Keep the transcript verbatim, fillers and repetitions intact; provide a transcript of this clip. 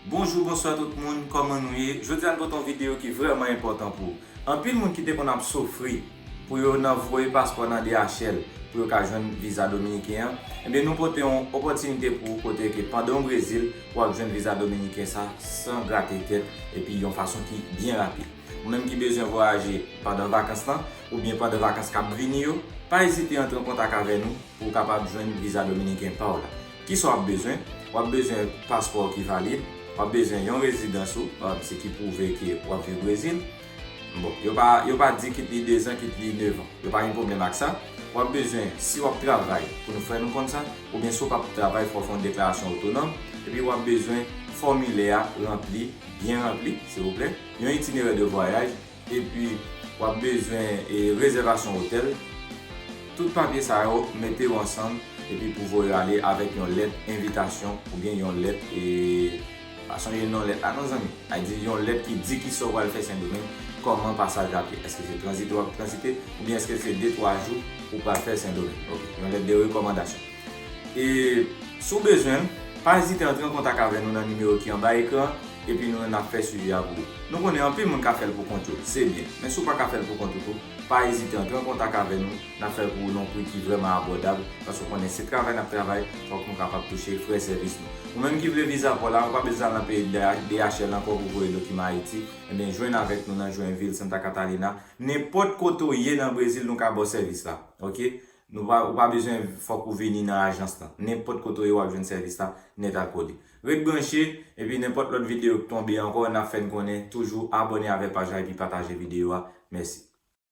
Bonjou, bonswa tout moun, kòman nou ye? Jodi a n pote yon videyo ki vrèman enpòtan pou ou. Anpil moun ki te konn ap soufri pou yo nan voye paspò nan D H L pou yo ka jwenn viza dominiken an, ebyen nou pote yon opòtinite pou ou kote ke pandan w Brezil, w ap jwenn viza dominiken sa san grate tèt epi yon fason ki byen rapid. Ou menm ki bezwen vwayaje pandan vakans lan oubyen pandan vakans k ap vini yo, pa ezite antre an kontak avè nou pou w kapab jwenn viza dominiken pa w la. Kisa w ap bezwen? W ap bezwen paspò ki valid, w ap bezwen yon rezidans ou, se ki pwouve ke w ap viv Brezil. Bon, yo pa, yo pa di kit li dezan, kit li nevan. Yo pa gen pwoblèm ak sa. W ap bezwen, si w ap travay, pou nou fè nou konn sa, oubyen si w p ap travay, fò w fè yon deklarasyon otonòm, epi w ap bezwen fòmilè a ranpli, byen ranpli, silvouplè, yon itinerè de vwayaj, epi w ap bezwen e, rezèvasyon otèl. Tout papye sa yo, mete yo ansanm, epi pou voye yo ale avèk yon lèt envitasyon oubyen yon lèt e, pa sonje non lèt la non zanmi. Sa di yon lèt ki di kisa w pral fè Sendomeng, kòman pasaj la ap ye. Èske se tranzite w ap tranzite, oubyen èske se de twa jou ou pral fè Sendomeng? Ok, yon lèt de rekòmandasyon. E si w bezwen l, pa ezite antre an kontak avè nou nan nimewo ki anba ekran, epi nou menm n ap fè swivi a pou ou. Nou konnen anpil moun ka fè l pou kont yo, se byen. Men si w pa ka fè l pou kont ou tou, pa ezite antre an kontak avè nou, n ap fè l pou ou nan yon pri ki vrèman abòdab, paske w konnen se travay n ap travay, fòk nou kapab touche frè sèvis nou. Ou menm ki vle viza pa w la, ou pa bezwen al nan peyi D H L ankò pou voye dokiman Ayiti, ebyen jwenn avèk nou nan Joinville, Santa Catalina, nenpòt kote w ye nan Brezil, nou ka ba w sèvis la, ok? Nou pa, ou pa bezwen fòk ou vini nan ajans lan. Nenpòt kote w ye, w ap jwenn sèvis la nèt ak kole. Ret branche, epi nenpòt lòt videyo k tonbe ankò, n ap fè n konnen. Toujou abòne avèk paj la epi pataje videyo a. Mèsi.